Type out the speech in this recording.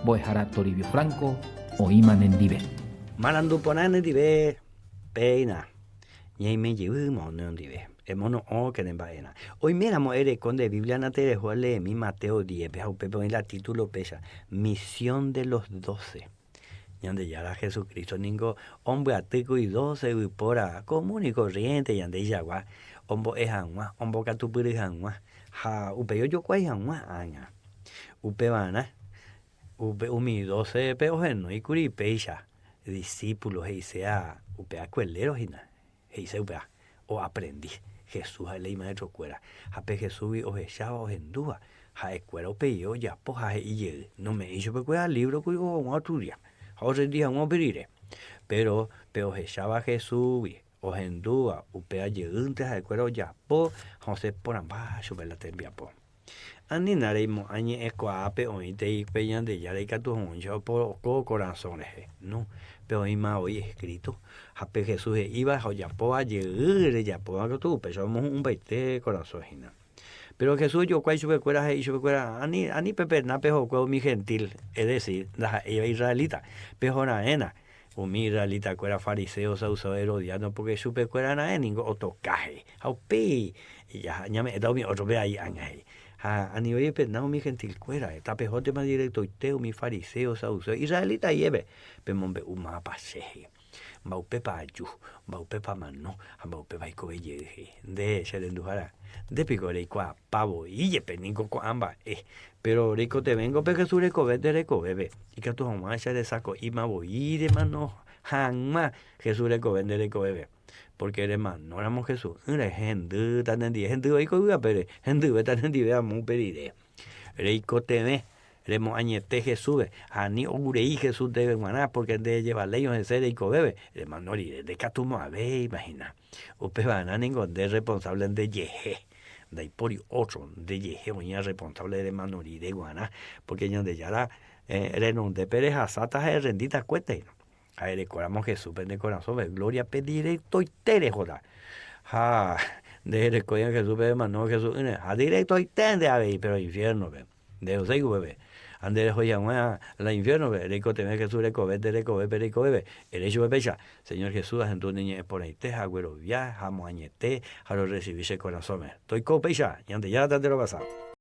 Mbo'ehára Toribio Franco oĩma nendive. Marandu porã nendive, péina ñaime jevy mono ndive. Emono'õke ne mba'erã. Oiméramo ereko nde Biblia natereho eleemi Mateo 10-pe ha upépe oĩ la título péicha, Misión de los Doce. Ñandejára Jesucristo ningo ombyatýkuri doce yvypóra común y corriente ñandeichagua ombo'e hag̃ua, ombokatupyry hag̃ua ha upéi ojokuái hag̃ua ág̃a. Upevarã, upe umi doce-pe ohenóikuri péicha discípulo he'iséa upe akueléro hína, he'ise upéva, oaprendi Jesús ha'e la imaestrokuéra, ha pe Jesúsgui ohecháva ohendúva, ha'ekuéra upéi ojapo ha he'i jey, nome'ẽi chupekuéra lívro kuri ohoguã ostudia ha orrendi hag̃ua upe rire. Péro pe ohecháva Jesúsgui ohendúva upéva jeýnte ha'ekuéra ojapo ha osẽ porãmba chupe la tembiapo. Anína reimo'ã ñe'ẽkuaápe oĩtei pe Ñandejára ikatu hag̃uáicha oporoko korasõ rehe. No, pe oĩma voi escrito, ha pe Jesús he'íva ha ojapóva jey rejapóva katu upéicha omohu'ũmbaite korasõ hína. Péro Jesús ojokuái chupekuéra ha he'i chupekuéra, Ani, ani pepena pehokue umi gentil, es decir, ndaha'éiva israelita, pehoraẽna umi israelita-kuéra fariseo, saduceo, herodiano, pórke chupekuéra raẽ ningo otoka, he'i. Ha upéi jaha ñame'ẽta umi ótrope ai ág̃a, he'i. Ha ani ojepena umi gentil-kuéra, tapehóntema directoite umi fariseo, saduceo, israelita jepe, pemombe'u mávapa che, he'i. Mba'upépa aju, mba'upépa amano ha mba'upépa aikove jey, he'i. Nde, che renduhára, nde piko reikuaapa voi jepe niko ko'ã mba'e, péro reikotevẽngo pe Jesús rekove nde rekovépe, ikatu hag̃uáicha resako'íma voi remano hag̃ua Jesús rekove nde rekovépe. Pórke remanóramo Jesus'ỹre, hendýta nendive, hendy voi ko yvy apére, hendyvéta nendive amo upe rire. Reikotevẽ remoañete Jesúspe, ha ani ou rei Jesús ndéve g̃uarã, pórke nde ejevaléirõ hese reikovépe, remano rire ndekatumo'ãvéima hína. Upevarã ningo nde rresponsávle ndejehe, ndaipóri ótro ndejehe oĩva rresponsávle remano rire g̃uarã, pórke Ñandejára renondépe rehasáta ha errendíta kuéta hína. Ha erekóramo Jesúspe nde korasõme, glóriape directoite rehóta. Ha nde erekóirõ Jesúspe remano Jesús'ỹre, ha directoite nde avei, péro infiérnope. Nde rehoséi upépe. Ha nde rehói hag̃ua la infiérnope, reikotevẽ Jesús rekove nde rekovépe reikovépe. Ere chupe péicha, Señor Jesús, ahendu ne ñe'ẽ porãite ha aguerovia ha amoañete ha rorresivi che korasõme. Toiko upéicha, Ñandejára tanderovasa.